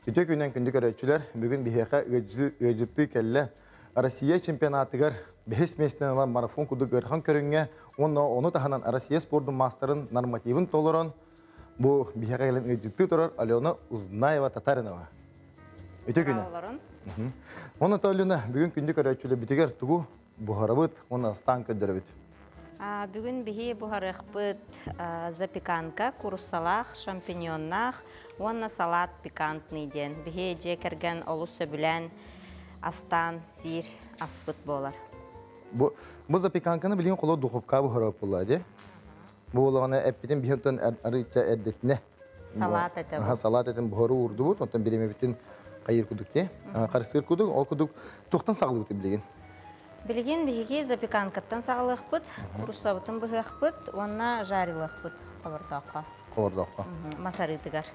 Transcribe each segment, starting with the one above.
Үтүө күнүнэн күндү көрөөччүлэр, бүгүн биһиэхэ ыалдьыттыы кэллэ. Россия чемпионатыгар бэһис миэстэни ылан марафон курдук ыарахан көрүҥҥэ уонна ону таһынан Россия спордун маастарын нормативын толорон бу биһиэхэ кэлэн ыалдьыттыы турар Алена Узнаева Татаринова. Үтүө күнү. Онон Алена, бүгүн күндү көрөөччүлэрбитигэр тугу буһарабыт уонна астаан көрдөрөбүт. Бүгүн биһи буһарыахпыт запеканка, куруссалаах, шампиньоннаах уонна салат пикантный диэн. Биһи дьиэ кэргэн олус сөбүлээн астаан сиир аспыт буолар. Бу запеканканы билигин холо духовка буһарап буолла дии. Бу буоллаҕына эппитин биһи арыычча эрдэтинэ Салат этэ бу. Салат этин буһаруу уурдубут, онтон биримэбитин хайыр кудук дии. Харыстыыр кудук, ол кудук тухтан саҕалыбыт билигин. Билигин биһиги запеканкаттан саҕалыахпыт, куруссабытын быһыахпыт уонна жарилыахпыт хобордооххо. Хобордооххо. Мас арыытыгар.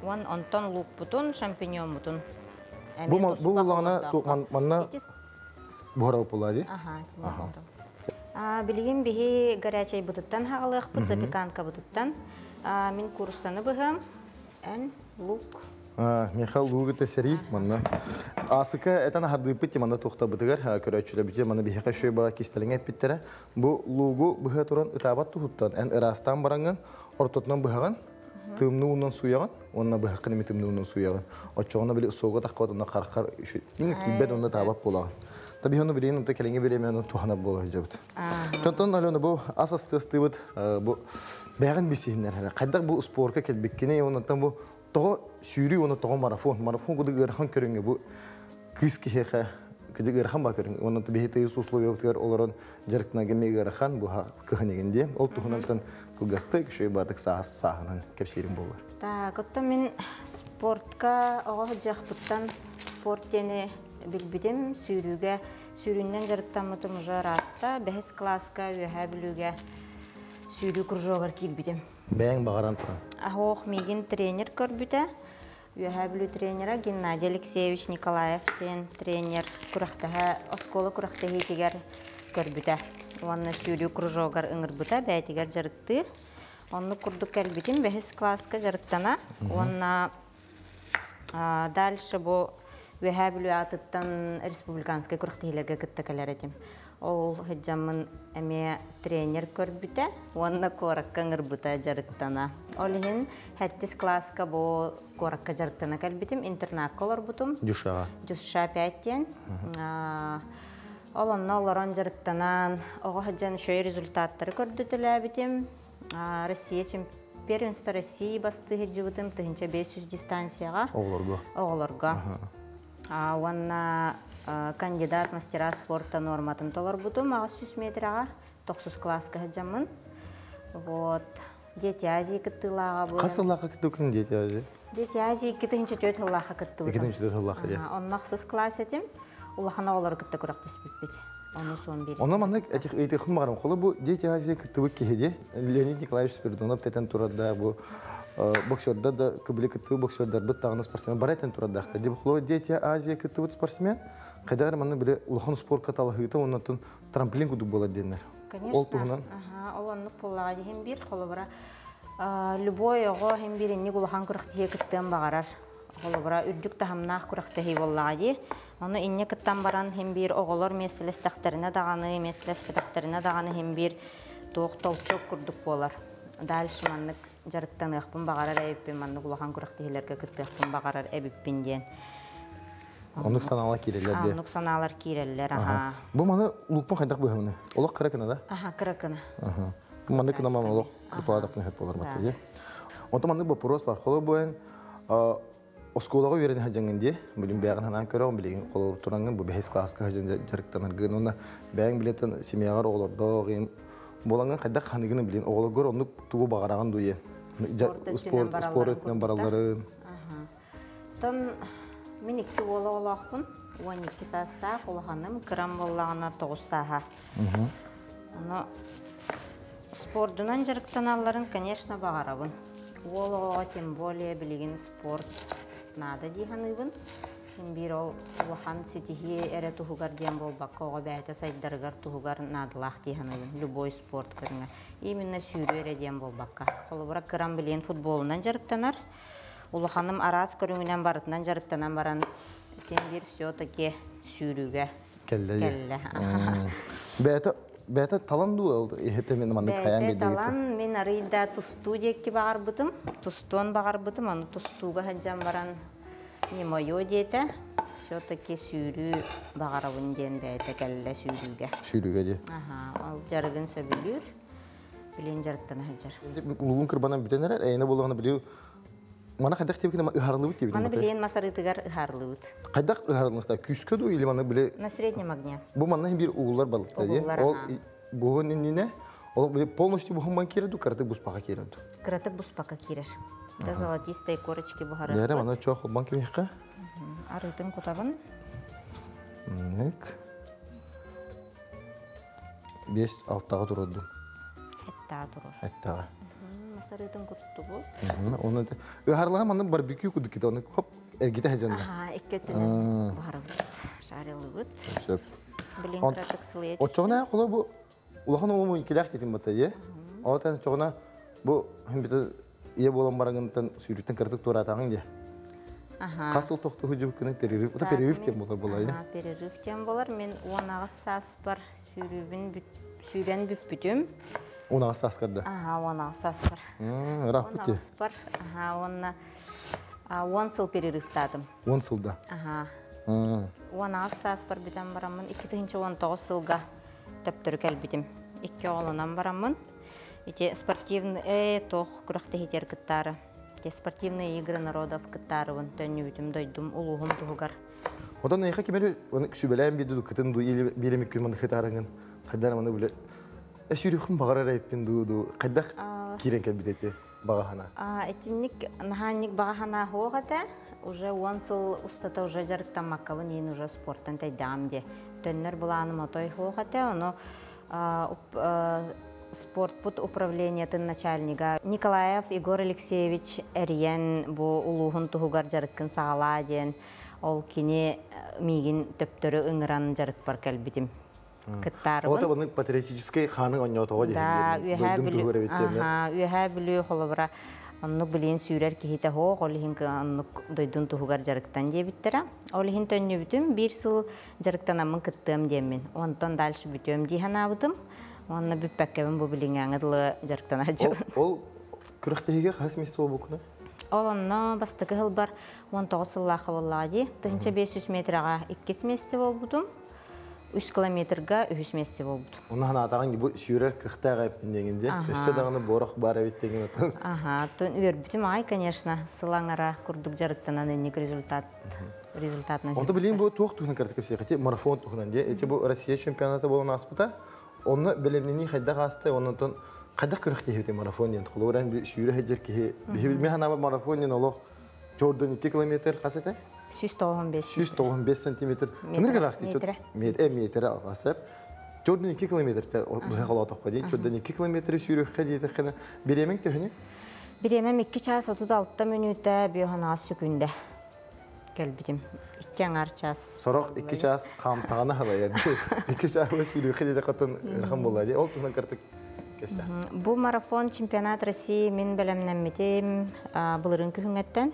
Уон онтон луукпутун, шампиньоммутун. Бу бу буллаҕына манна буһарабыт буолла дии. Аха. Билигин биһи горячай бытыттан хаҕалыахпыт, запеканкабытыттан. Мин кууруссаны быһыам, эн лук. Михаил лугу кытта сэрии манна. Аасыка этэн аһардыыппыт манна туохтабытыгар көрөөччүлэрбитигэр манна биһиэхэ үчүгэй баҕа кистэлэҥэ эппиттэрэ. Бу луугу быһа туран ытаабат туһуттан эн ыраастаан бараҥҥын ортотунан быһаҕын, тымныы уунан сууйаҕын уонна быһаххын эмиэ тымныы уунан сууйаҕын. Оччоҕуна били суога таххыбат уонна хараххар киирбэт уонна ытаабат буолаҕын. Таби ону билигин онто кэлиҥҥи бириэмэ туһанар буола сылдьабыт. Онтон Алена бу ас астыастыыбыт бу бэйэҕин билсиһиннэр хайдах бу спорка кэлбиккиний онтон бу тоҕо сүүрүү уонна тоҕо марафон марафон кудук ыарахан көрүҥҥэ бу кыыс киһиэхэ кыдык ыарахан баа көрүҥ уонна биһи тыйыс условиябытыгар олорон дьарыктанарга эмиэ ыарахан бу кыһын игин диэ ол туһунан кылгастык үчүгэй баатык саас сааһынан кэпсиирим буолар. Так, оттон мин спортка оҕо сылдьыахпыттан спорт диэни билбитим, сүүрүүгэ сүүрүүннэн дьарыктаммытым уже ыраатта. Бэһис кылааска Үөһээ Бүлүүгэ сүүрүү кружогар киирбитим. Бэйэҥ баҕаран туран. Аһоох миигин тренер көрбүтэ. Үөһээ Бүлүү тренера Геннадий Алексеевич Николаев диэн тренер күрэхтэһэ оскуола күрэхтэһиитигэр көрбүтэ. Уонна сүүрүү кружогар ыҥырбыта, бэйэтигэр дьарыктыы. Оннук курдук кэлбитим, бэһис кылааска дьарыктана. Уонна дальше бу Үөһээ Бүлүү аатыттан республиканскай күрэхтэһиилэргэ кытта кэлэр этим. Ол сылдьаммын эмиэ тренер көрбүтэ уонна куоракка ыҥырбыта дьарыктана. Ол иһин сэттис кылааска бу куоракка дьарыктана кэлбитим, интернакка олорбутум. Дюшаҕа. Дюша 5 диэн. Ол онно олорон дьарыктанан, оҕо сылдьан үчүгэй результаттары көрдөтөлөөбүтүм. Россия первенство России бастыы сылдьыбытым 1500 дистанцияҕа. Оҕолорго. Оҕолорго. Уонна кандидат мастера спорта норматын толорбутум 800 метраҕа тохсус кылааска сылдьаммын. Вот. Дети Азии кыттыылааҕа бу. Хас сыллаахха кыттыбыккын Дети Азии? Дети Азии 2004 сыллаахха кыттыбытым. 2004 сыллаахха дии. Онно ахсыс класс этим. Улахан оҕолору кытта күрэхтэспиппит. Ону суон биэристим. Ону маннык этих баҕарым. Холу бу Дети Азии кыттыбыт киһи дии. Леонид Николаевич Спиридонов тэтэн турардаах бу боксердар да кыбыли кыттыбыт боксердарбыт даҕаны спортсмен бары этэн турардаахтар. Дии холу Дети Азия кыттыбыт спортсмен хайдах эрэ манна били улахан спорка талаһыыта уонна трамплин кудук буолар диэннэр. Конечно. Ол туһунан. Ага, ол оннук буоллаҕа иһин биир холобура любой оҕо иһин биир инник улахан күрэхтэһии кыттыан баҕарар. Холобура үрдүк таһымнаах күрэхтэһии буоллаҕа дии. Ону инньэ кыттан баран иһин биир оҕолор миэстэлэстэхтэринэ даҕаны, миэстэлэспэтэхтэринэ даҕаны иһин биир туох толчок курдук буолар. Дальше маннык дьарыктаныахпын баҕарар эбиппин, маннык улахан күрэхтэһиилэргэ кыттыахпын баҕарар эбиппин диэн. Оннук санаалар киирэллэр диye. Оннук санаалар киирэллэр, аха. Бу маны луукпун хайдах быһабыны? Олох кыра кына да? Аха, кыра кына. Аха. Бу маны кына ман олох кырпаладахпын сөп болар бата дии. Онтон маннык вопрос бар. Холо буэн оскуолаҕа үөрэнэ сылдьаҥҥын дии. Билин бэйэҕин санаан көрөҕүн, билигин холобур тураҥҥын бу бэһис кылааска сылдьан дьарыктанаргын уонна бэйэҥ билетин семьяҕар оҕолордоох буолаҥҥын хайдах ханыгын билин оҕолоргор оннук тугу баҕараҕын дуо Спорт спорт өттүнэн баралларын. Оттон мин икки уол оҕолоохпун. 12 саастаах улаханым, кырам буоллаҕына 9 сааһа. Ону спордунан дьарыктаналларын, конечно, баҕарабын. Уол оҕоҕо тем более билигин спорт наада дии саныыбын. Мин биир ол улахан ситиһии эрэ туһугар диэн буолбакка, оҕо бэйэтэ сайдарыгар туһугар наадалаах дии саныыбын. Любой спорт көрүҥэ. Именно сүүрүү эрэ диэн буолбакка. Холобура, кырам билигин футболунан дьарыктанар. Улаханым араас көрүҥүнэн барытынан дьарыктанан баран, син биир все-таки сүүрүүгэ Кэллэ. кэллэ. Бэйэтэ бэйэтэ талан дуу иһитэ мин маннык хайаан Бэйэтэ биэрдигит. талан, мин арыйда тустуу диэкки баҕарбытым, тустуон баҕарбытым, аны тустууга сылдьан баран не мое диэтэ, все-таки сүүрүү баҕарабын диэн бэйэтэ кэллэ сүүрүүгэ. Сүүрүүгэ дии. Аха, ол дьарыгын сөбүлүүр, билин дьарыктана сылдьар. Лугун кырбанан бүтэн эрэр, эйне буоллаҕына били мана хайдах тиэбикин ыһарылыбыт диэбитин Маны бата. билиэн мас арыытыгар ыһаарылыбыт. Хайдах ыһарылыхта күүскэ дуу или маны били На среднем огне. бу манна биир угуллар балыкта дии. Угуллар, Ол аха. буһун иннине ол били полностью буһун бан киирэ дуу, кыратык буспаха киирэ дуу. Кыратык буспака киирэр. До золотистой корочки Дээрэ буһарыахпыт. мана чох холбон кимиэхэ. Арыытын кутабын. Ник. 5-6-ға турдум. Хеттаа турur. Эттаҕа. Мас арыытын куттубут. Оны ыһарылаха манна барбекю кудук ките оны хоп эргите хажанна. Аха, икки өттүнэн буһарабыт. Шарилыбыт. Сөп. Билин Он кыратык сылыйа Очоҕуна холо бу улахан уому килээх тетин бата е. Отан чоҕуна бу хим бите ие болан барагынтан сүүрүттэн кыртык туратаҕын де. Аха. Хасыл тохту хужу күнү перерыв. Ота Так, перерыв мин тем болар була е. Аха, перерыв тем болар. Мен 10 сааспар сүүрүүбүн бүт сүүрэн бүппүтүм. Уна саскарда. Аха, 10 сааспар. Рах бути. 10 бар. Аха, онна 10 сыл перерывтадым. 10 сылда. Аха. 10 сааспар бүтэн бараммын 2019 сылга төптөрү кэлбитим. Икки оҕолонон бараммын. Ити спортивный тох күрэхтэһиитигэр кыттаары. Ити спортивные игры народов кыттаарыбын төннүбүтүм дойдум улууһум туһугар. Одан эйха кимери оны сүбэлээн биир ду кытын ду или биир эмик күн маны хытаарыҥын хайдар маны биле эсүрүхүн багарар эппин ду ду хайдах киирен кэлбит эти багахана. Итинник наһаанник баҕа хуох этэ. Уже 10 сыл устата уже дьарыктаммаккабын иин уже спорттан тайдаам де. Төннөр былааным отой хуох этэ. Ону спортпут управлениетын начальнига Николаев Егор Алексеевич эрийэн бу улууһун туһугар дьарыккын саҕалаа диэн ол кини миигин төптөрү ыҥыран дьарыкпар кэлбитим. Кыттаарыбын. Ота бұны патриотический ханы онньотоҕо Да, диэн үөһээ дойдум Бүлүү, туһугар эбит. аха, Үөһээ Бүлүү холобура оннук билиэн сүүрэр киһитэ хоох, ол иһин оннук дойдун туһугар дьарыктан диэбиттэрэ. Ол иһин төннүбүтүм, биир сыл дьарыктанаммын кыттыам диэммин. Онтон дальше бүтүөм дии санаабытым. Онно бүппэккэбин бу билиҥҥээҥи дылы дьарыктана Ол сылдьабын. ол күрэхтэһиигэ хас месяц буолбуккуна? Ол онно бастакы сылбар 19 сыллаахха буоллаҕа дии. 1500 метраҕа иккис миэстэ буолбутум. 3 километрга үһүс миэстэ буолбутум. Онно ханаатаҕын бу сүүрэр кыхтаах эппин диэгин дии. Өссө даҕаны буорах баар эбит диэгин отон. Аха, тон үөрбүтүм аҕай, конечно, сыл аҥара курдук дьарыктанан инник результат результатынан Онто билин бу туох туһунан кыртык кэпсиэхэ марафон туһунан дии. Эти бу Россия чемпионата буолан ааспыта. Онно бэлэмнэнии хайдах ааста, оннотон хайдах күрэхтэһиэбит марафон диэн. Холобуран би сүүрэ сылдьар киһи биһи билмэ ханаабар марафон диэн олох чордон 2 километр хас этэ? 195. 195 сантиметр. Метр. Ынырык ыраах дии. Метрэ. Метр, метр алҕасып. Чордон 2 километр быһа холоотоххо дии. Чордон 2 километры сүүрүөххэ диэтэххинэ бириэмэҥ төһөнүй? Бириэмэм 2 час 36 мүнүүтэ 5 сөкүүндэ кэлбитим. 2 аҥаар час. Сорох 2 час хаамтаҕына халайар. 2 час сүүрүөххэ диэтэххэ ыарахан буолла дии. Ол туһунан кыртык кэпсээ. Бу марафон чемпионат России мин бэлэмнэммитим былырыын күһүҥҥэттэн.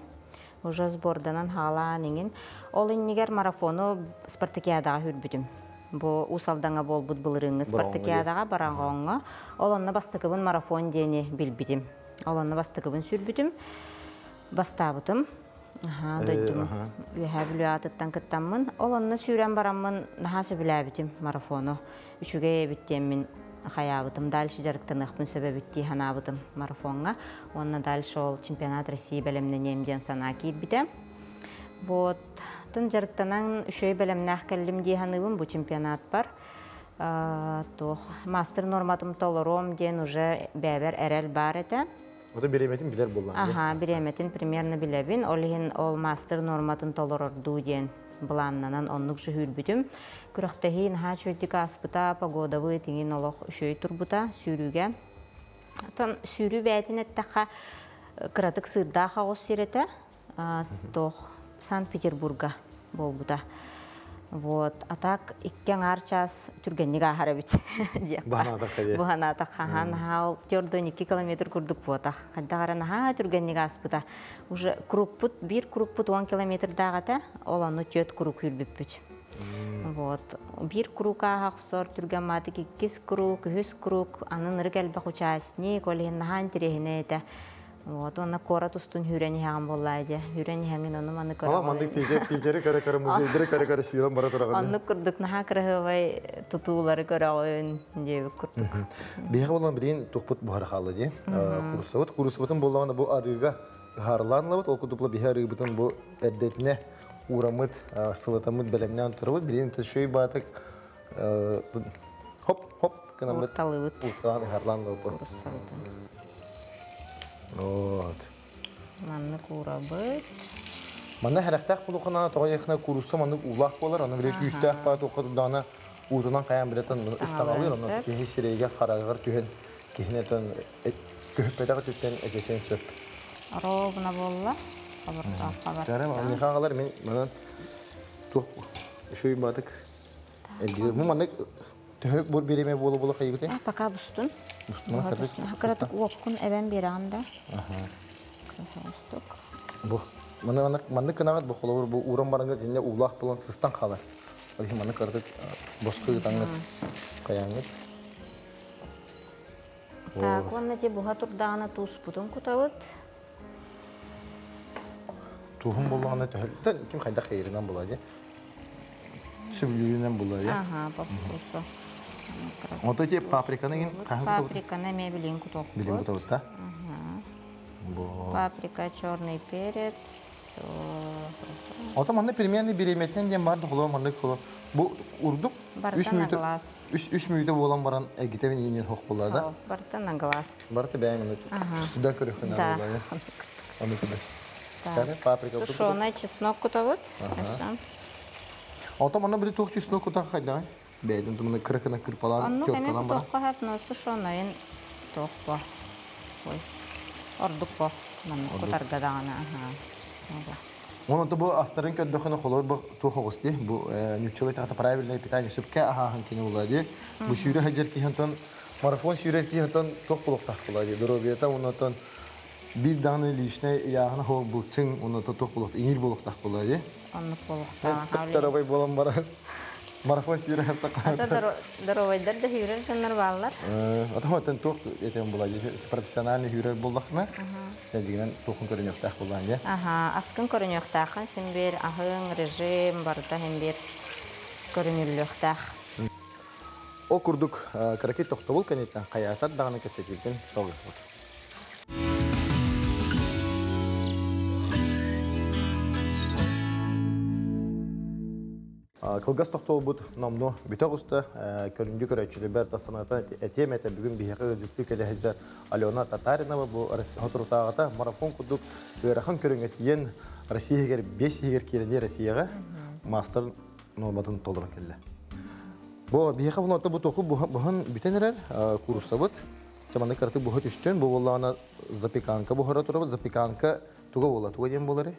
Уже сборданан хаалаан иҥин. Ол иннигэр марафону спартакиадаҕа сүүрбүтүм. Бу Уус Алдаҥа буолбут былырыыҥҥы спартакиадаҕа Бараҥҕоҥҥо. Ол онно бастакыбын марафон диэни билбитим. Ол онно бастакыбын сүүрбүтүм. Бастаабытым. Аха, дойдум Үөһээ Бүлүү аатыттан кыттаммын. Ол онно сүүрэн бараммын наһаа сөбүлээбитим марафону. Үчүгэй эбит диэммин хайаабытым. Дальше дьарыктаныахпын сөп эбит дии санаабытым марафоҥҥа. Уонна дальше ол чемпионат России бэлэмнэниэм диэн санаа киирбитэ. Вот. Тун дьарыктанан үчүгэй бэлэмнээх кэллим дии саныыбын бу чемпионатпар. Туох мастер норматым толоруом диэн уже бэйэбэр эрэл баар этэ. Ото бириэмэтин билэр буоллаҕыҥ дии. Аха, бириэмэтин примерно билэбин. Ол иһин ол мастер норматын толорордуу диэн былааннанан оннук сүүрбүтүм. Күрэхтэһии наһаа үчүгэйдик ааспыта, погодабыт иҥин олох үчүгэй турбута сүүрүүгэ. Оттон сүүрүү бэйэтин эттэххэ кыратык сыырдаах оҕус сир этэ. Туох Санкт-Петербурга буолбута. Вот, а так икки аҥаар чаас түргэнник ааһар эбит диэххэ. Баһанаатахха дии. Баһанаатахха наһаа ол 4-2 километр курдук буотах. Хайдах эрэ наһаа түргэнник ааспыта. Уже кругпут, биир кругпут 10 километрдаах этэ, ол ону түөрт круг үүрбүппүт. Вот. Биир круг ааһа охсор түргэн маатык иккис круг, үһүс круг, аны ынырык элбэх участник, ол иһин наһаа интэриэһинэй этэ. Вот, уонна куорат устун сүүрэн иһэҕин буоллаа дии. Сүүрэн иһэҥин ону маны Ала маннык көрөҕүн. Питер, Питери көрө-көрө, музейдары көрө-көрө сүүрэн бара тураҕын. Оннук курдук наһаа кыраһыабай тутуулары көрөҕүн диэбит курдук. Биһиэхэ буолан билигин тухпут буһара хаалла дии. Куруссабыт. Куруссабытын буоллаҕына бу арыыга ыһаарылаан ылабыт. Ол курдук биһи арыыбытын бу эрдэтинэ уураммыт, сылытаммыт бэлэмнээн турабыт. Билигин төшөй баатык хоп-хоп гынаммыт Уурталыыбыт. уурталаан ыһаарылаан ылабыт. Куруссабытын. Вот. Маннык уурабыт. Манна хэрэхтээх булухана тоҕо яхна курусса маннык уулаах буолар, аны били күүстээх баа туохха турдаҕына уутунан хайаан билэтэн ыстаҥалыыр, онон киһи сирэйгэ хараҕыгар түһэн киһини этэн көһүппэтэх өттүттэн этэтиэн сөп. Ровно буолла. Хабырдаахха Чара барда. михагалар мин манан туох үшүй батык эргиир. Бу маннык төһө бур бириме буола буола хайыбыты? А, пока бустун. Бустун кырдык. Кыратык уоккун эбэн биэрэҕин да. Кырасаҕастык. Бу маны маннык кынаҕыт бу холобур бу ууран баранга тинне уулаах булан сыстан хаалар. Ол иһин маннык кыратык босхо ыытаҥҥыт хайааҥҥыт. Так, уонна ти буһа турдаҕына тууспутун кутабыт. Туһун буллаҕына төһөлтөн ким хайдах хайырынан була дии. Сөбүлүүрүнэн була дии. Ага, по вкусу. Ото ти паприканы гин хаһан кутабыт? Паприканы эмиэ билин кутуохпут. Билин кутабыт да? Бу. Паприка, черный перец. Ото манна примерно бириэмэтинэн диэн бар да маннык холо. Бу урдук үс Барыта на мүнүүтэ глаз. үс мүнүүтэ буолан баран эгитэбин иинин хох була да. Барыта на глаз. Барыта бэйэм аны сюда көрөххүнэ Да. була. Аны күнэ. Так. Паприка. Сушеный чеснок кутабыт. Ото манна били туох чеснок кутах хайдаҕай? Бэйдин туманы кыракына кырпалаан Оннук эмиэ тёркалаан баран. кутуохха сөп, но сушеныйын туох бо. Ой. Ордук бо. Маннык кутарга даҕаны. Аха. Онон бу астарын көрдөхөнө холор бу туох оҕус дии. Бу ньуччалай тахта правильное питание сөпкө аһааһын кини була дии. Бу сүүрэ сылдьар киһи марафон сүүрэр киһи туох булуохтаах була дии. Здоровьета оннотон биир даҕаны личный ыйааһына хоол булчуҥ оннотон туох булуох иҥиир буолуохтаах була дии. Оннук буолуохтаах. Здоровай буолан баран марафон сүүрэ Ата здоровайдар да сүүрэр дьоннор бааллар. Ата хотон туох этен була дии. Профессиональный сүүрэр буоллахына дигинен туохун көрүнүөхтээх буоллаан дии. Аха, аскын көрүнүөхтээххин син биир аһыҥ, режим барыта син биир көрүнүллүөхтээх. Ол курдук кыракый тохтобул кэнниттэн хайаатар даҕаны кэпсэтиитин салгыппыт. Кылгас тохтобулбут номнуо бүтэ оҕуста. Көрүндү көрөөччүлэрбэр саната этиэм этэ бүгүн биһиэхэ ыалдьыттыы кэлэ сылдьар Алена Татаринова бу соторутааҕыта марафон курдук ыарахан көрүҥҥэ тиийэн Россия иһигэр 5 иһигэр киирэн Россияҕа маастар нуорматын толорон кэллэ. Бу биһиэхэ буланта бу току буһан бүтэн эрэр кууруссабыт. Маннык кыратык буһа түстүн. Бу буоллаҕына запеканка буһара турабыт. Запеканка туга буола? Туга диэн буоларый?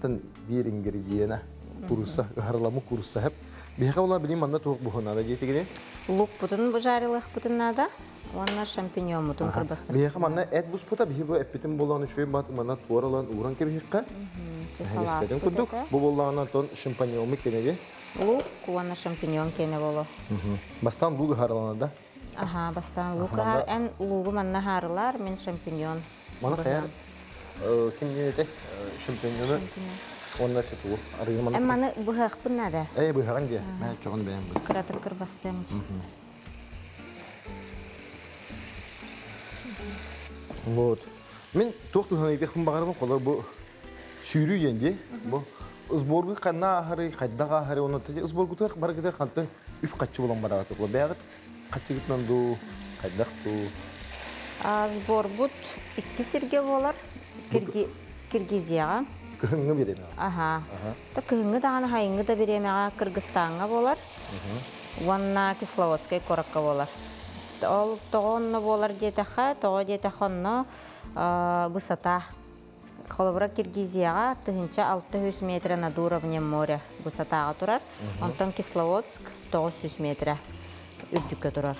Тан биир ингредиена курусса, ыһарыламмыт курусса хэп. Биһиэхэ буолла билим манна туох буһунаада диэтигини? Лукпутун бужарилыахпытын наада уонна шампиньоммутун кырбастар. Биһиэхэ манна эт буспута, биһи бу эппитин буолан үчүгэй бат манна туоралан ууран кэбиһиэххэ. Салаат курдук. Бу буоллаҕына тон шампиньому кенеги. Лук уонна шампиньон кене боло. Бастаан лук ыһарылана да. Аха, бастаан лук ыһар. Эн лугу манна ыһарылар, мин шампиньон. Маны хайар ким диэте шампиньону уонна тутуу арыгы маны. Эн маны быһыахпын наада. Э быһаҕын диэ. Мэ чоҕун бэйэм быс. Кыратык кырбастыам. Вот. Мин туох туһунан ыйытыахпын баҕарабын, холор бу сүүрүү диэн дии. Бу сборгу ханна ааһарый, хайдах ааһарый, онон сборгутугар барыгытыгар хантан үп хаччы булан бараҕыт. Бэйэҕит хаччыгытынан дуу, хайдах дуу? Сборбут икки сиргэ буолар. Киргизияҕа. Кыһыҥҥы бириэмэҕэ. Аха. Та кыһыҥҥы даҕаны хайыҥҥы да бириэмэҕэ Кыргызстаҥҥа буолар. Уонна Кисловодскай куоракка буолар. Ол тоҕо онно буолар диэтэххэ, тоҕо диэтэххэ онно высота. Холобура Киргизияҕа 1600 метра над уровнем моря высотаҕа турар. Онтон Кисловодск 900 метра үрдүккэ турар.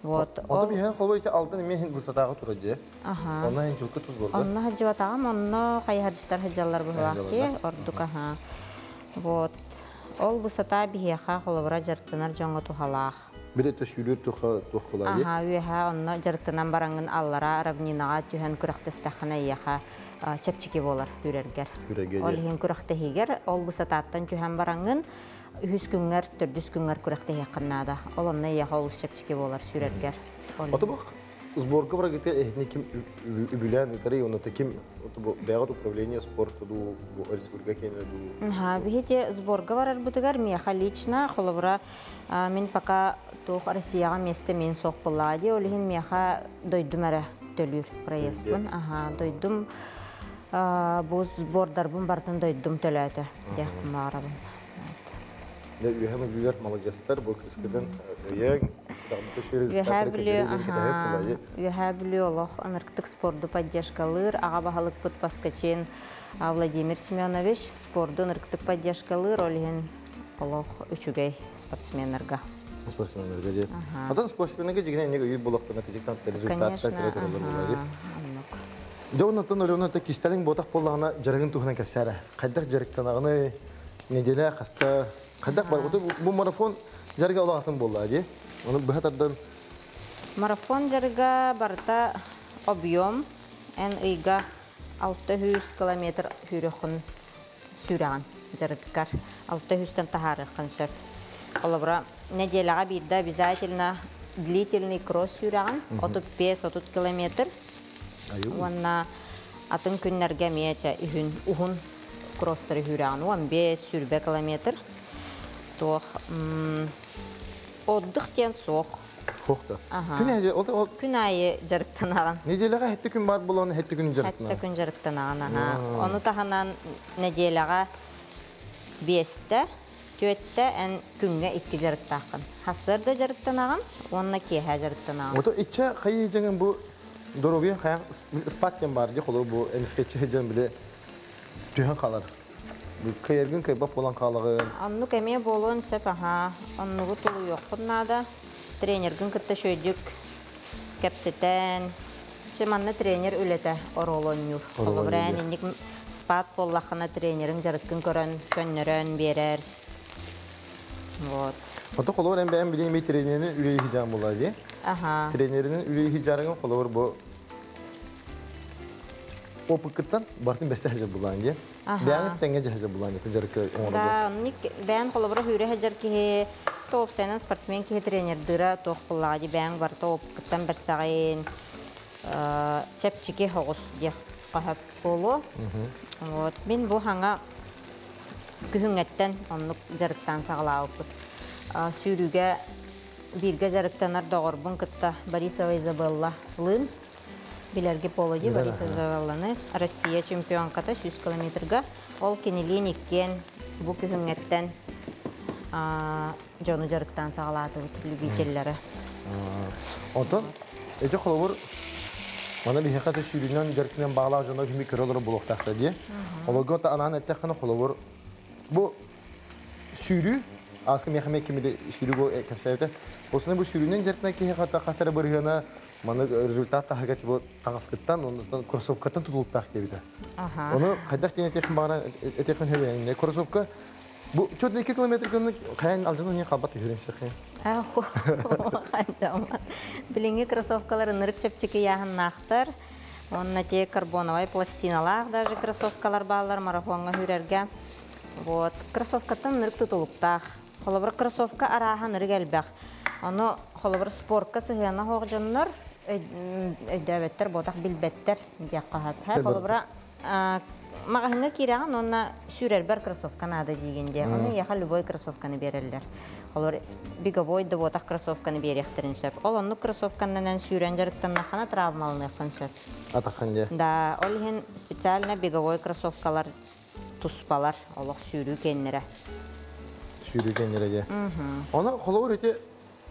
Вот. Онто биһэн холбор ити алтан эмиэ хин высотаҕа турар дии. Аха. Онно хин чулка тус борда. Онно хаджыбатаҕым, онно хайыһарчыттар хаджаллар быһылаах ки, ордук аха. Вот. Ол высота биһиэхэ холобура дьарыктанар дьоҥҥо туһалаах. Бире төсүүлүр туха туох булаайы. Аха, үөһэ онно дьарыктанан бараҥҥын аллара равнинаҕа түһэн күрэхтэстэххинэ эйиэхэ чэпчэки буолар үрэргэр. Үрэргэ Ол иһин күрэхтэһиигэр ол высотаттан түһэн бараҥҥын үһүс күҥҥэр, төрдүс күҥҥэр күрэхтэһиэххин наада. Ол онно эйиэхэ олус чэпчэки буолар сүүрэргэр. Ото бу сборга барагыты эһини ким үбүлээн ытары онно ким бэҕэт управление спорта дуу бу республика киэнэ дуу. Ха, биһити сборга барарбытыгар миэхэ лично холобура мин пока туох Россияҕа место мин суох буоллаҕа дии, ол иһин миэхэ дойдум эрэ төлүүр проездпын. Аха, дойдум бу сбордарбын барытын дойдум төлөөтө диэхпин баҕарабын. Үөһэ бүлүүлэр маладьыастар бу кыскытын өйөҥ Үөһээ Бүлүү, Үөһээ Бүлүү олох ынырыктык спорду поддержкалыыр, аҕа баһылыкпыт Поскачин Владимир Семенович спорду ынырыктык поддержкалыыр, ол иһин олох үчүгэй спортсменнарга. Спортсменнарга дии. Атын спортсменнарга дьигинэ энийг өйүр булактана кыжыктан результаттар кэлэ тураллар буолар. Дьэ оннуттан Алена кистэлэҥ буотах буоллаҕына дьарыгын туһунан кэпсээрэ. Хайдах дьарыктанаҕыный, неделя хаста, хайдах бар бу марафон дьарыга улаҕатын буолла дии. Ону быһа тардан Марафон дьарыга барыта объем эн ыйга 600 километр сүүрүөххүн сүүрэҕин дьарыккар 600-тэн таһаарыаххын сөп. Холобура, неделяҕа биирдэ обязательно длительный кросс сүүрэҕин 35-30 километр. Уонна атын күннэргэ эмиэ чэ үһүн уһун кросстары сүүрэҕин 15-20 километр. Туох отдых диэн суох. Суох да. Күн аайы ол Күн аайы дьарыктанаҕын. Неделяҕа хетте күн бар буолан хетте күн дьарыктанаҕын. Хетте күн дьарыктанаҕын, аха. Ону таһынан неделяҕа биэстэ, түөттэ эн күҥҥэ икки дьарыктааххын. Хассыарда дьарыктанаҕын уонна киэһэ дьарыктанаҕын. Ото иччэ хайы дьаҥын бу доруобуйа хайан спат диэн бар дии холобур бу эмискэччи дьон биле түһэн хаалар. Кыйаргын кыйбап буолан хаалаҕын. Оннук эмиэ буолуон сөп, аха. Оннугу тулуйуоххун наада. Тренергин кытта шөйдүк кэпсэтэн. Чэ манна тренер үлэтэ оруолу оонньуур. Холобура эн инник спад буоллаххына тренериҥ дьарыккын көрөн, көннөрөн биэрэр. Вот. Ото холобур эн бэйэм билигин тренерин үлэлии дьаан буолла дии. Аха. Тренеринин үлэлии дьарыгын холобур бу опыкыттан бартын бэрсэ сылдьар булаан дии. Бэйэҥ тэҥҥэ дьаһайар булаан дии дьарыкка оҥорор. Да, оннук бэйэн холобура сүүрэ сылдьар киһи тоопсайынан спортсмен киһи тренердыыра туох буоллаҕа дии бэйэҥ барыта опыкыттан бэрсэҕин чэпчэки соҕус диэх хаһап буолуо. Вот мин бу хаҥа күһүҥҥэттэн оннук дьарыктаан саҕалаабыппыт. Сүүрүүгэ бииргэ дьарыктанар доҕорбун кытта Борисова Изабелла лыын билэрги полоди Борисова Изабелланы Россия чемпионката 100 километрга ол кинилиин иккиэн бу күһүҥҥэттэн дьону дьарыктаан саҕалаатыбыт любителлэрэ. Онтон эти холобур мана биһиэхэ сүүрүүнэн дьарыктынан баалаах дьоно кими көрө олорор буолуохтаахтар дии. Олорго анаан эттэххинэ холобур бу сүүрүү ааска миэхэ эмиэ кими сүүрүү кэпсээбитэ. Осуна бу сүүрүүнэн дьарыктанан киһи хата хас эрэ бырыһыана маны результат таһыга типа таҥаскыттан оннуттан кроссовкаттан тутулуктаах диэбитэ. Ону хайдах диэн этиэхин баҕара этиэхин хөбү кроссовка бу 4 километр гыннык хайан алдьанан не қалбат үһүрэн сехе. Билиҥҥи кроссовкалар ынырык чэпчэки яһыннаахтар. Онно те карбоновай пластиналаах даже кроссовкалар бааллар марафоҥҥа хүрэргэ. Вот. Кроссовкаттан ынырык тутулуктаах. Холобур кроссовка арааһа ынырык элбэх. Ону холобур спортка сыһыана хоох дьоннор өйдөөбөттөр, ботах билбэттэр диэххэ сөп. Холобура маҕаһыҥҥа киирэҕин уонна сүүрэрбэр кроссовка наада диигин диэ. Ону эйиэхэ любой кроссовканы биэрэллэр. Холобур беговой да буотах кроссовканы биэриэхтэрин сөп. Ол оннук кроссовканнан сүүрэн дьарыктаннаххына травмаланыаххын сөп. Атаххан диэ. Да, ол иһин специально беговой кроссовкалар туспалар олох сүүрүү кэннэрэ. Сүүрүү кэннэрэ диэ. Оны холобур ити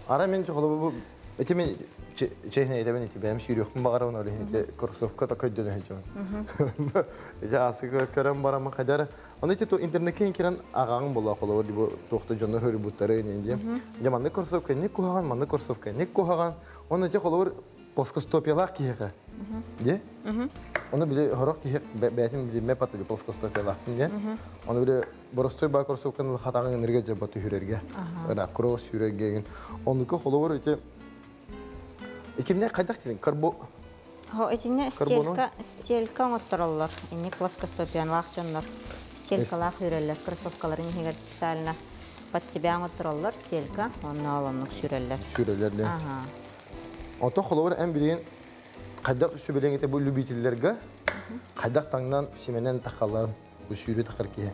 ара мен холобур бу Эти мен чехне этебен ити бэм сүүрүөхпүн баҕарабын ол иһин ити кроссовка та көйдөнө сылдьабын. Ити асы көрөн барамын хайдара. Оны ити интернетке кирен агаң була холобур бу туохта дьоннор хөрүбуттары ини дии. Дьэ маннык кроссовка ник куһаҕан, маннык кроссовка ник куһаҕан. Оны ити холобур плоскостопиялаах киһиэхэ. Дии? Оны били хорох киһи бэйэтин билиммэт патыгы плоскостопиялаахпын диэн. Оны били боростой баа кроссовканы хатаҕын ынырга дьабба түһүрэргэ. Ыра кросс сүүрэргэ. Онука холобур ити Икимне хайдах дедин? Карбо Хо итинне стелька стелька оҥоттороллор. Инник плоскостопиялаах дьоннор стелькалаах үрэллэр кроссовкаларын иһигэр специально под себя оҥоттороллор стелька, онно олоннук сүрэллэр. Сүрэллэр де. Ага. Ото холобур эн билигин хайдах сүбэлэҥ ити бу любительлерге хайдах таҥнан симэнэн тахалларын бу сүүрү тахар киһи.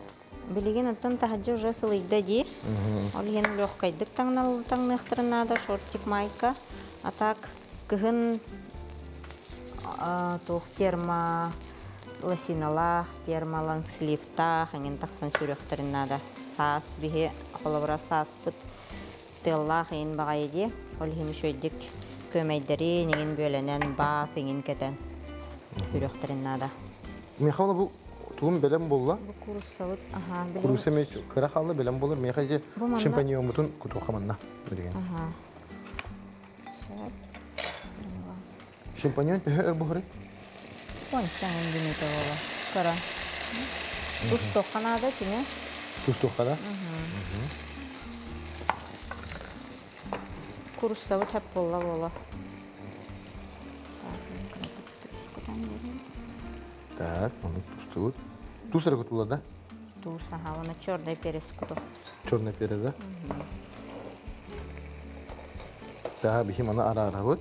Билигин оттон таһырдьа уже сылыйда диир. Ол иһин легкайдык таҥныахтарын наада шортик майка. А так кыһын туох термо лосиналаах, термолонгсливтаах эҥин тахсан сүрүөхтэрин наада. Саас биһи холобура сааспыт тыаллаах иин баҕайы дии. Ол иһин үчүгэйдик көмөйдөрүн иҥин бүөлэнэн баaf иҥин кэтэн сүрүөхтэрин наада. Михаил бу тугум бэлэм буолла? Бу кууруссабыт, аха, билигин. Куурусса эмиэ кыра хаалла бэлэм буолар. Миэхэ ити Бу манна шампиньоммутун кутуохха манна билигин. Аха. Сөп. Шампиньон төһө өр буһарый? Уонча минута буола. Кыра. Тустуохха наада кини. Тустуохха да? Кууруссабыт хэп буолла буола. Так, оны тустубут. Туус эрэ кутулла да? Туус, аха, уонна черный перец куту. Черный перец, да? Так, биһи маны араарабыт.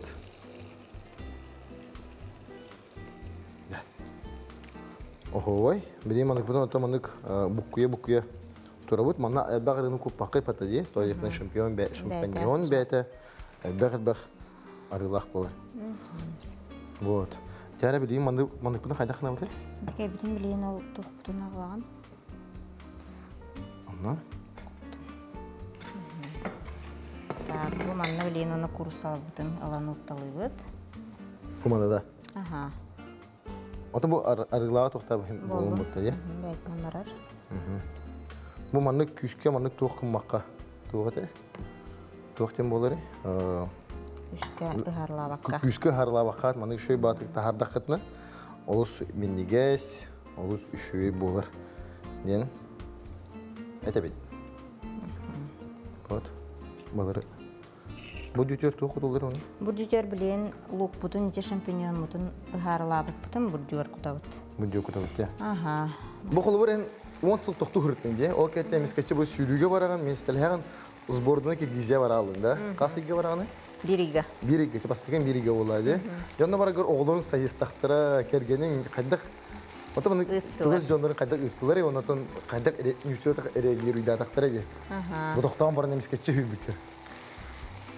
Оһуой, билим маныкпытын ото манык буккуйа-буккуйа турабыт. Манна элбэх арыыны куппаккай пата дии. То шампион бэ шампиньон бээтэ элбэх-элбэх арыылаах буолар. Вот. Тяра билигин манныкпытын хайдах гынабытай? Дикэбитин билигин ол туохпутун аҕалаҕын. Онно. Так, бу манна билигин оны курсалбытын ылан утталыыбыт. Бу манна да? Аха. Ото бу арыылааҕа туохтаабын буолун бутта дии. Бэйтинэн барар. Бу маннык күүскэ маннык туох гыммакка туох этэ? Туох диэн буоларый? Күүскэ ыһарлаабакка. Күүскэ ыһарлаабакка маннык үчүгэй баатык таһаардаххытына олус минньигэс, олус үчүгэй буолар диэн этэбит. Вот. Балары Бу дүтүөр туох кутуллар оны? Бу дүтүөр билигин луукпутун, ити шампиньонмутун ыһаарылаабыппытын бурдьугар кутабыт. Бурдьугар кутабыт дии. Аха. Бу холобур эн 10 сыл тохтуу сырыттыҥ дии. Ол кэнниттэн эмискэччи бу сүүрүүгэ бараҕын, миэстэлэһэҕин, сбордуна Киргизия бараалын да. Хас ыйга бараҕыный? Биир ыйга. Биир ыйга, бастакы биир ыйга буолла дии. Дьонно барагар оҕолоруҥ сайыстахтара, кэргэниҥ хайдах Оттон маны чугас дьоннорун хайдах ыыттылар, онтон хайдах ньучча реагируйдаатахтара дии. Бу тохтоон баран эмискэччи сүүрбүттэр.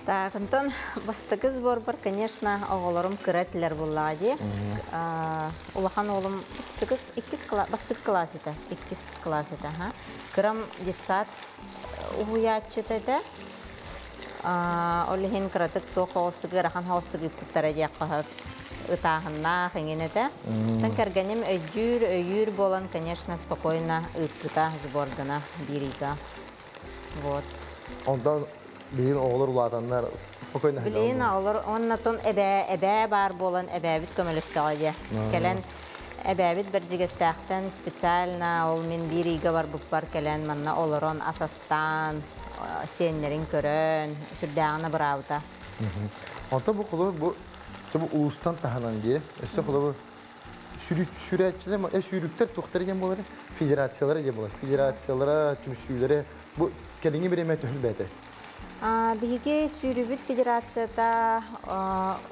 Так, онтон бастакы сборбар, конечно, оҕолорум кыра этилэр буоллаҕа дии. Улахан уолум бастакы иккис бастакы класс этэ, иккис класс этэ, аха. Кырам детсад уһуйааччыта этэ. Ол иһин кыратык туох оҕустук ыарахан оҕустук ыыппыттара диэххэ сөп. Ытааһыннаах иҥин этэ. Оттон кэргэним өйдүүр, өйүүр буолан, конечно, спокойно ыыппыта сбордана биир ыйга. Вот. Онтон билигин оҕолор улаатаннар спокойно Билигин оҕолор оннотон эбээ эбээ баар буолан эбээбит көмөлөстөҕө дии. Кэлэн эбээбит Бэрдьигэстээхтэн специально ол мин биир ыйга барбыппар кэлэн манна олорон ас астаан сиэннэрин көрөн сүрдээҕин абыраабыта. Онтон бу холобур бу бу улуустан таһынан дии. Өссө холобур сүүрээччилэр сүүрүктэр туохтара диэн буолар федерациялара диэн буолар. Федерациялара, түмсүүлэрэ бу кэлиҥҥи бириэмэ төһөлбээтэ? Биһиги сүүрүүбүт федерацията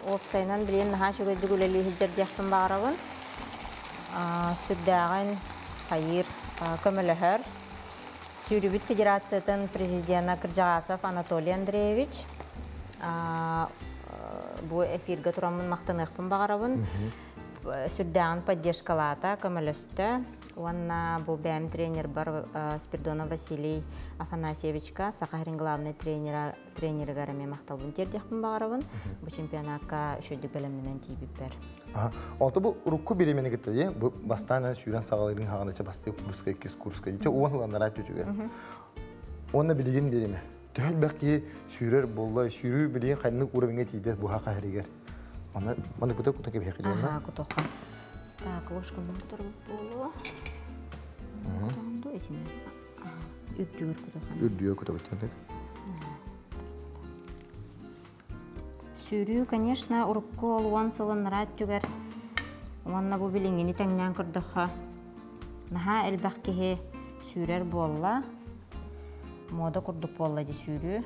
уопсайынан билигин наһаа үчүгэйдик үлэлии сылдьар диэхпин баҕарабын. Сүрдээҕин хайыыр көмөлөһөр. Сүүрүүбүт федерациятын президена Кырдьаҕасов Анатолий Андреевич. Бу эфиргэ тураммын махтаныахпын баҕарабын. Сүрдээҕин поддержкалаата, көмөлөстө. Уонна бу бэйэм тренербар Спирдонов Василий Афанасьевичка, Саха сирин главный тренера, тренеригэр эмиэ махталбын тиэрдиэхпин баҕарабын. Бу чемпионакка үчүгүйдүк бэлэмнэнэн тиийбиппэр. Онто бу урукку бириэмэни кытта дии, бу бастаан сүүрэн саҕалыырын хаҕана бастыы курска, иккис курска, ити уон ыланнараа түтүгэр. Уонна билигин бириэмэ. Төһө элбэх киһи сүүрэр буолла, сүүрүү билигин ханнык уровеньга тиийдэ буһа хаһарыгар. Аны маны кута кута кэбиһэхи диэн. Ага, кутуха. Так, ложка муттар буолуо. Кутаанду итини. Үрдүгэр кутухан. Үрдүгэр кутабыт. Сүүрүү, конечно, урукку ол уон сылыннара өттүгэр уонна бу билиҥҥини тэҥнээн көрдөххө, наһаа элбэх киһи сүүрэр буолла. Мода курдук буолла дии сүүрүү.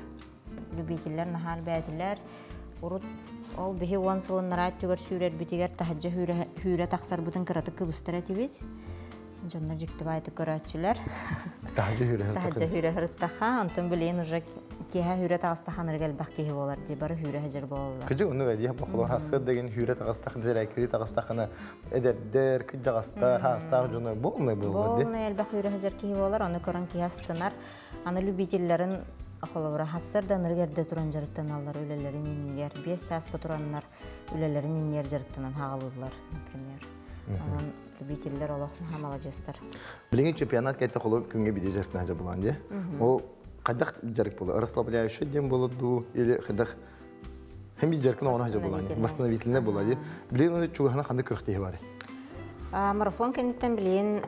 Любителлэр наһаа элбээтилэр. Урут ол биһи уон сылыннара өттүгэр сүүрэрбитигэр таһырдьа хүүрэ тахсарбытын кыратык кыбыстар этибит. Дьоннор дьикти баайдык көрөөччүлэр. Таһырдьа хүүрэ Таһырдьа хүүрэ сырыттаха, онтон билигин уже киэһэ хүүрэ таҕыстаха анырыга элбэх киһи буолар дии, бары хүүрэ сылдьар буолаллар. Кыдьык оннук эдиэх бохолор хассыат деген хүүрэ таҕыстах, зерээкири таҕыстахына эдэрдэр, кыдьаҕастар, хаастаах дьоно буолнай буолаллар дии. Буолнай элбэх хүүрэ сылдьар киһи буолар, ону көрөн киһи астынар. Аны любителлэрин холобура хассар да анырыга эрдэ туран дьарыктаналлар үлэлэрин иннигэр, 5 чааска тураннар үлэлэрин иннигэр дьарыктанан хаҕалыыллар, например. Онон любителлэр олох наһаа маладьыастар. Билигин чемпионат кэлтэ холу күҥҥэ биир дьарыктаах дьабылаан дии. Ол хайдах дьарык буолар? Расслабляющий диэн буолар дуу или хайдах Хем биир дьарыкын оҥоро дьабылаан дии. Восстановительный буолар дии. Билигин оны чугаһына ханнык күрэхтэһии баарый? Марафон кэнниттэн билигин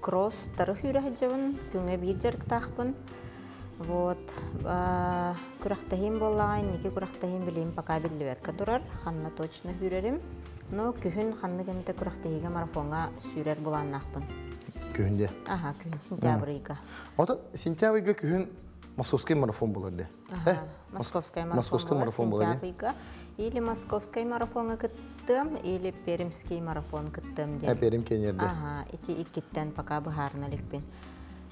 кросс тары сүүрэ сылдьабын, күҥҥэ биир дьарыктаахпын. Вот күрэхтэһиим буоллаҕа, инники күрэхтэһиим билигин пока биллибэккэ турар, ханна точно сүүрэрим. Но күһүн ханнык эмитэ күрэхтэһиигэ марафоҥҥа сүүрэр былааннаахпын. Күһүн дии? Аха, күһүн сентябрь ыйга. Оттон сентябрь ыйга күһүн Московский марафон буолар дии? Аха, Московскай марафон Московский марафон буолар сентябрь ыйга. Или Московскай марафоҥҥа кыттыам, или Пермский марафон кыттыам диэн. Пермь кенерде. Аха, ити иккиттэн пока быһаарына иликпин.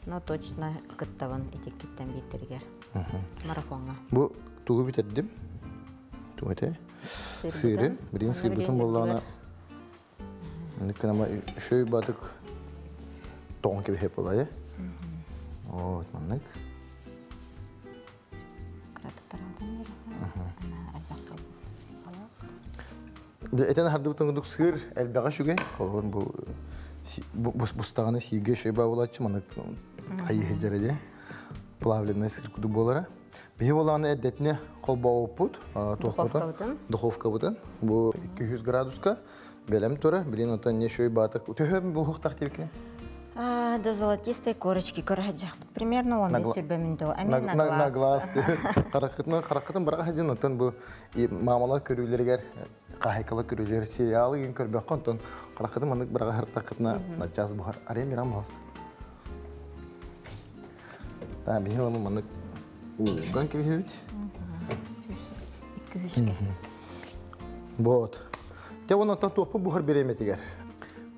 Но точно кыттабын ити иккиттэн биирдэригэр. Марафоҥҥа. Бу тугу бүтэрдим? Тугу этэй? Сыыры. Билигин сыырбытын буоллаҕына Ныкканама шөй батык тоҕон кэбиһэ буолайы. Вот маннык. Этэн хардыбытын курдук сыыр элбэҕэ үчүгэй. Холобур бу бустаҕаны сииргэ шөй баа буолааччы маннык хайыһы дьэрэ дии. Плавленный сыр курдук буолара. Биһи буолааны эрдэтинэ холбооппут, духовкабытын. Духовкабытын. Бу 200 градуска бэлэм турар. Билин онтон не шөй баатык. Төһө буһуохтаах диэбиккин? До золотистой корочки көрөһөдьөхпүт. Примерно 15 сүрбэ минуту. На на глаз. Харахытын харахытын быраҕа дьин онтон бу мамалар көрүүлэригэр хаһайкалар көрүүлэр сериалы гин көрбөххө онтон харахытын маннык быраҕа хартахытына начаас буһар. Арем мирам малас. Та биһи ламы маннык ууган кэбиһэбит. Икки Вот. Те онон туохпут буһар бириэмэтигэр.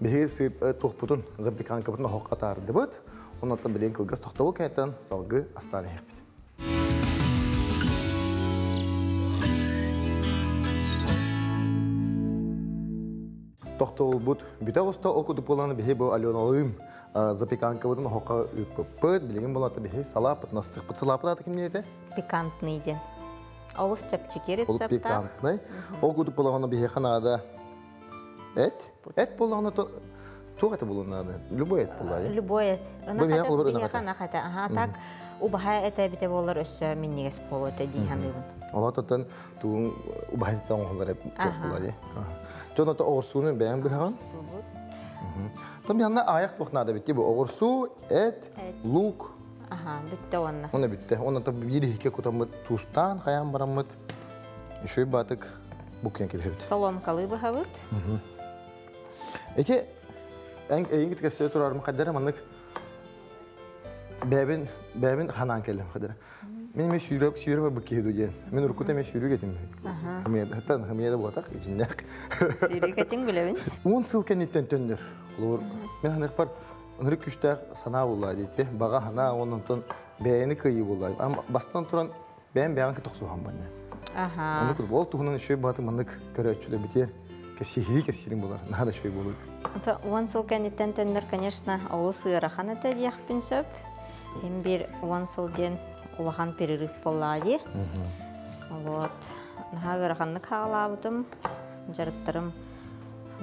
Биһиги сыып туохпутун запеканкабытын оһоххо таардыбыт. Онон билигин кылгас тохтобул кэнниттэн салгыы астаан иһиэхпит. Тохтобулбут бүтэ оҕуста ол курдук буолан биһи бу Аленалыын запеканкабытын оһоххо ыыппыппыт. Билигин буолата биһи салааппытын астыахпыт. Салааппыт аата кимниэ этэ? Пикантный диэн. Олус чэпчэки рецептаах. Пикантный. Ол курдук буолаҕына биһиэхэ наада эт. Эт буоллаҕына туох этэ буолуон наада? Любой эт буоллаа. Любой эт. Ынах ынах этэ. Аха, так убаһа этэ эбитэ буоллар өссө минньигэс буолуо этэ дии саныыбын. Олототон тугун убаһа этэ оҥоһуллар буолла дии. Дьон ото оҕурсууну бэйэҥ быһаҕын. Там янна аайах туох наада битти бу оҕурсуу, эт, лук. Аха, бүттэ уонна. Онно бүттэ. Онно та биир иһикке кутаммыт туустаан хайаан бараммыт үшүй баатык буккен кэлэбит. Соломкалыы быһабыт. Эти эн эйиҥ кэпсээ турарым хаддара маннык бэбин бэбин ханаан кэллим хадара. Мен эме сүүрөп сүүрөп бу киһи диэн. Мен уруккута эме сүүрүк этим. Хамыйда хамыйда буотах ичиннэк. Сүүрүк этиң билэбин. Уон сыл кэнниттэн төннөр. Холобур мен ханык бар ынырык күштээх санаа буолла диэти. Баҕа санаа онон бэйэни кыайыы буолла. Бастан туран бэйэм бэйэҕин кытта охсуһан банна. Аха. Оннук ол туһунан үчүгэй бааты маннык көрөөччүлэр битиэр. кэпсиһии кэпсиирин булар наһаа да үчүгэй буолуо. Уон сыл кэнниттэн төннөр, конечно, олус ыарахан этэ диэхпин сөп. Им бир уон сыл диэн улахан перерыв буоллаҕа дии. Вот. Наһаа ыараханнык хаалаабытым. Дьарыктарым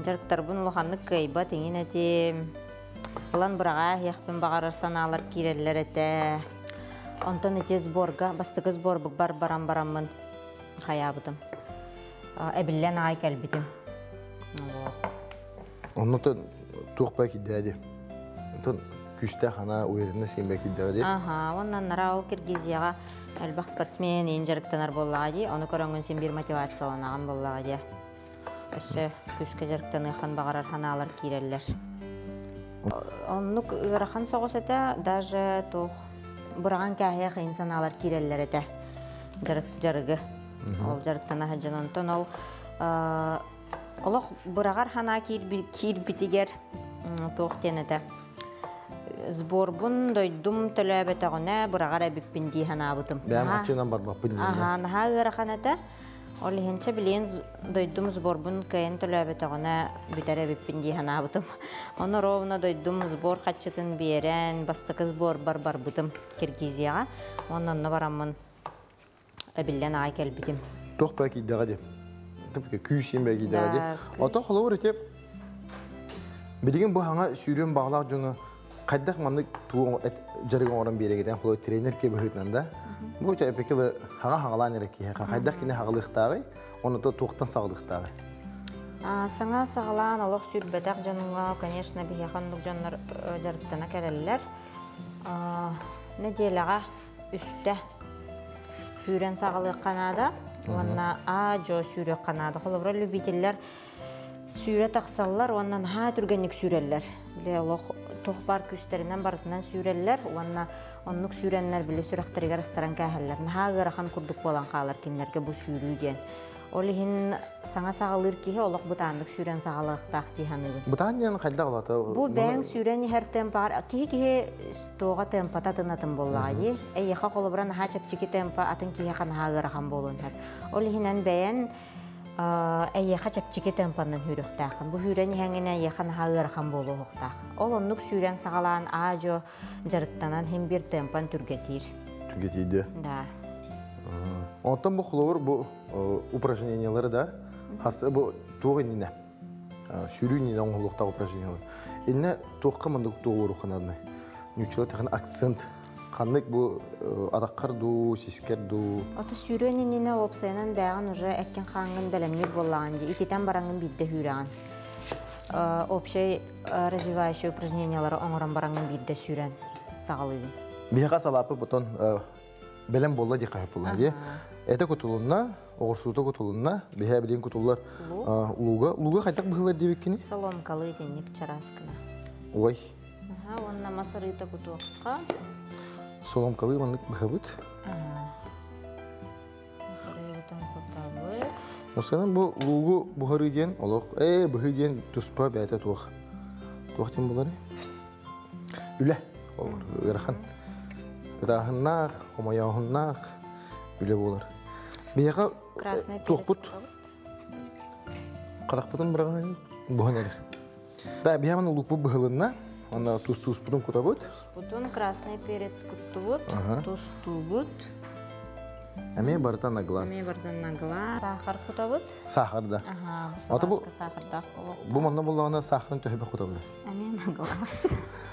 дьарыктарбын улаханнык кыайбат иҥин этим. Ылан быраҕаа иһиэхпин баҕарар санаалар киирэллэр этэ. Онтон ити сборга, бастакы сборбукпар баран бараммын хайаабытым. Эбиллэн аҕай кэлбитим. Вот. Оннуттан туох баа кирдээди? Онтон күүстээх анаа уверенность ким баа кирдээди? Аха, уонна анараа ол Киргизияҕа элбэх спортсмен иин дьарыктанар буоллаҕа дии, ону көрөҥҥүн син биир мотивацияланаҕын буоллаҕа дии. Өссө күүскэ дьарыктаныаххын баҕарар санаалар киирэллэр. Оннук ыарахан соҕус этэ, даже туох быраҕан кээһиэх иин санаалар киирэллэр этэ. Дьарык дьарыгы. Ол дьарыктана сылдьан онтон ол олох быраҕар санаа киирбитигэр туох диэн этэ сборбун дойдум төлөөбөтөҕүнэ быраҕар эбиппин дии санаабытым. Бэйэм аччыынан барбаппын диэн. Аһаа, наһаа ыарахан этэ. Ол иһинчэ билиэн дойдум сборбун кыайан төлөөбөтөҕүнэ бүтэр эбиппин дии санаабытым. Ону ровно дойдум сбор хаччытын биэрэн, бастакы сборбар барбытым Киргизияҕа. Уонна онно бараммын эбиллэн аҕай кэлбитим. Туох баа киирдэҕэ дии. Күүс иин баа киирдэҕэ дии. Ото холобур ити билигин бу хаҥа сүүрүөн баҕалаах дьону хайдах маннык тугу дьарык оҥорон биэрэгитэн холобур тренер ки быһыытынан да бу эпикилы хаҥа хаҥалаан эрэ киһиэхэ хайдах кини хаҕалыахтааҕый онно туохтан саҕалыахтааҕый Саҥа саҕалаан олох сүүрбэтэх дьоҥҥо, конечно, биһиэхэ оннук дьоннор дьарыктана кэлэллэр. Нэдиэлэҕэ үстэ сүүрэн саҕалыахха наада уонна аа-дьуо сүүрүөххэ наада. Холобура, любителлэр сүүрэ тахсаллар уонна наһаа түргэнник сүүрэллэр. Били олох туох баар күүстэринэн барытынан сүүрэллэр уонна оннук сүүрэннэр били сүрэхтэригэр астаран кээһэллэр. Наһаа ыарахан курдук буолан хаалар кинилэргэ бу сүүрүү диэн. Ол иһин саҥа саҕалыыр киһи олох бытааннык сүүрэн саҕалыахтаах дии саныыбын. Бытаан диэн хайдах олата? Бу бэйэҥ сүүрэн иһэр темпаҕар киһи-киһи туоҕа темпата атын атын буоллаҕа дии. Эйиэхэ холобура наһаа чэпчэки темпа атын киһиэхэ наһаа ыарахан буолуон сөп. Ол иһинэн бэйэн эйиэхэ чэпчэки темпанан сүүрүөхтээххин. Бу сүүрэн иһэҥҥинэ эйиэхэ наһаа ыарахан буолуохтаах. Ол оннук сүүрэн саҕалаан аа-дьуо дьарыктанан иһин биир темпан түргэтиир. Түргэтиирдэ? Да. Онтон бу холобур бу упражнениялары да хас бу туох иннинэ сүүрүү иннинэ оҥоһулуохтаах упражнениялар. Иннэ туохха маннык туоҕуруоххананный? Ньуччала тэхэн акцент ханнык бу атаххар дуу, сискэр дуу? Ото сүүрүөн иннинэ уопсайынан бэйэҕин уже эккин хааҥҥын бэлэмниир буоллаҕын дии. Ититэн бараҥҥын биирдэ сүүрэҕин. Общай развивающие упражнениялары оҥорон бараҥҥын биирдэ сүүрэн саҕалыыгын. Биһиэхэ салаапы бутон бэлэм буолла дии хаһыппылла дии. Этэ кутулунна, оҕурсуута кутулунна, биһээ билин кутуллар лууга. Лууга хайдах быһыылар диэбиккини? Соломкалыы итинник чараскына. Ой. Аха, уонна мас арыыта кутуохха. Соломкалыы маннык быһабыт. Мас арыытын кутабыт. Осанан бу луугу буһарыы диэн олох ээ быһыы диэн туспа бэйэтэ туох туох диэн булары үлэ ол ыарахан ытааһыннаах хомойооһуннаах үлэ буолар биһиэхэ туохпут харахпытын быраҕан буһан эрэр да биһиэхэ луукпут быһылынна онно туус тууспутун кутабыт Туспутун красный перец куттубут тустуубут Эмиэ барыта на глаз. Эмиэ барыта на глаз. Сахар кутабыт. Сахар да. Аха, бу бу сахардаах болуох. Бу манна буллаҕына сахарын төһөбө кутабыт? Эмиэ на глаз.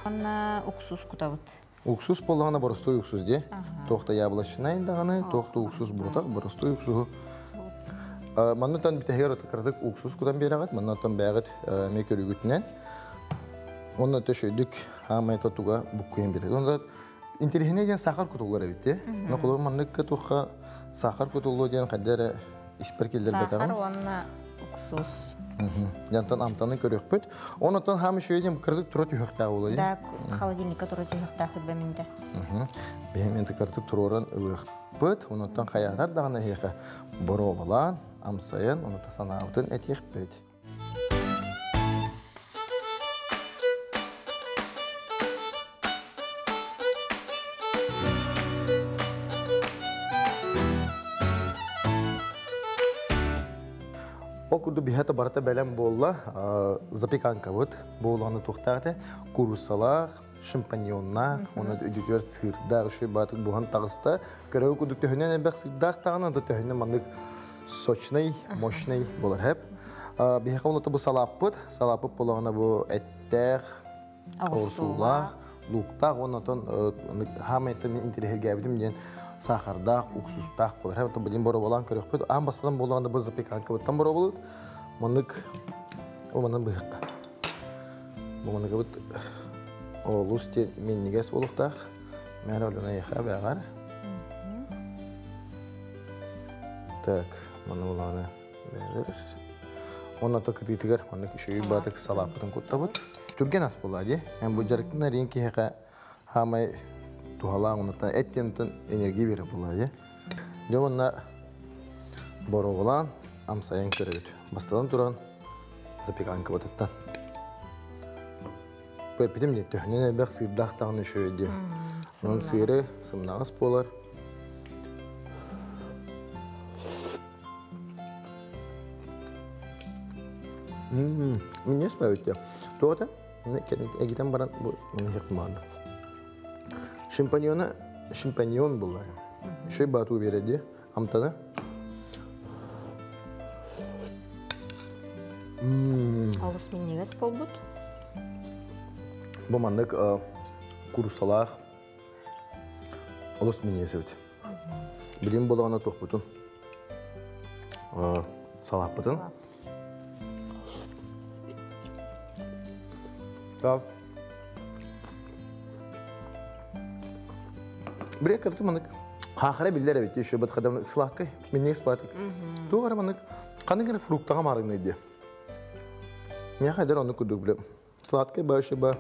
Манна уксус кутабыт. Уксус буоллаҕына боростуой уксус дии. Туох да яблочнай даҕаны, туох да уксус буотах, боростуой уксуһу. Маннытан бүтэһигэр кыратык уксус кутан биэрэҕит, маннаттан бэйэҕит эмиэ көрүүгүтүнэн. Онно төшөйдүк хаамай туга буккуйан биэрэр. Онно Интэриэһинэй диэн сахар кутуллар эбит дии. Но холобур маннык туохха сахар кутуллуо диэн хайда эрэ испэр киллэрбэтэҕим. Сахар уонна уксус. Дьантан амтаны көрүөхпүт. Онтон хаам үчүгэй диэн кырдык тура түһүөхтээх буолуо дии. Да, холодильникка тура түһүөхтээх бэминтэ. Биһим инти кырдык туруоран ылыахпыт. Онтон хайаатар даҕаны эһиэхэ боруобалаан, амсайан, онута санаабытын этиэхпит. Ол курдук биһиэхэ барыта бэлэм буолла. Запеканкабыт буолуону туохтаах этэ. Кууруссалаах, шампаньоннаах, уонна үдүтүөр сыырдаах үчүгэй баатык буһан таҕыста. Көрөҕү курдук төһөнөн элбэх сыырдаах даҕаны, да төһөнөн маннык сочный, мощный буолар хэп. Биһиэхэ онута бу салааппыт. Салааппыт буолаҕына бу эттээх, оҕурсуулаах, лууктаах уонна отон хаамай мин интэриэһиргээбитим диэн сахардаах, уксустаах буолар. Оттон билин боруобалаан көрөхпүт. Аан бастатан буоллаҕына бу запеканкабыттан боруобалыыбыт. Маннык маннык быһыахха. Бу манныгыбыт олус диэн минньигэс буолуохтаах. Мээр олена яха бэҕэр. Так, маны булааны бэҕэр. Онно то кытыытыгар маннык үчүгэй баатык салааппытын куттабыт. Түргэн ас буолла дии. Эн бу дьарыктын эрийн киһиэхэ хаамай туһалаах онуттан эт диэнтэн энергия берер буолла дии. Дьэ уонна боруобалаан амсайан көрөбүт. Бастатан туран запеканкабытыттан. Эппитим дии, төһөнөн элбэх сыырдаах даҕаны үчүгэй дии. Онон сыыры сымнаҕас буолар. Минньиэс бэбиттэ. Туох этэ? Эгитэн баран бу маны кумаанна. Шимпаньона шимпаньон буолла. Үчүгэй баатуу биэрэ дии. Амтана. Олус минньигэс буолбут. Бу маннык курусалаах олус минньигэс эбит. Билим буолаҕына туохпутун салааппытын. Так. Бire кырты манык хаахара биллэр эбит еще бат хадам сылааккай минньигэс баатык. Туох эрэ манык ханнык эрэ фруктаҕа маарыҥнай диэ. Миэхэ эдэр оннук курдук билэ. Сладкай ба еще ба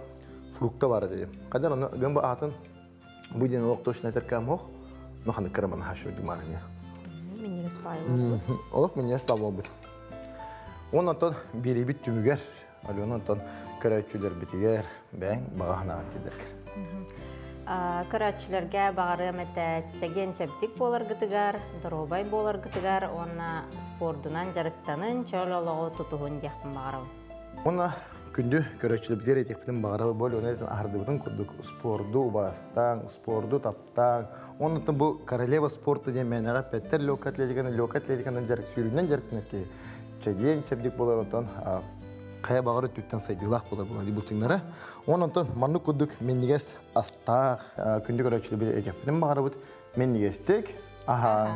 фрукта бар диye. Кадар оны гын ба атын бу диэн олох точно этер кам но ханнык кыра мана хашы димарыня. Минньигэс баай буолбут. Олох минньигэс баай буолбут. Онон биэрибит түмүгэр Алена онтон көрөөччүлэрбитигэр бэйэҥ баҕа санааҕын тиэрдэргэр. Көрөөччүлэргэ баҕарыам этэ чэгиэн чэбдик буоларгытыгар, доруобай буоларгытыгар уонна спордунан дьарыктанын, чөл олоҕу тутуһун диэхпин баҕарабын. Уонна күндү көрөөччүлэрбитигэр этиэхпитин баҕарабын бу Алена аһардыбытын курдук спорду убаастааҥ, спорду таптааҥ. Оннуттан бу королева спорта диэн мээнэҕэ эппэттэр легкая атлетиканы, легкая атлетиканан дьарык сүүрүнэн дьарыктанар киһи чэгиэн чэбдик буолар онтон хайа баҕар өттүттэн сайдыылаах буолар буолар бултуҥнара. Онон маннык курдук минньигэс астаах күндү көрөөччүлэрбит этиэхпитин баҕарабыт. Минньигэстик аһаан.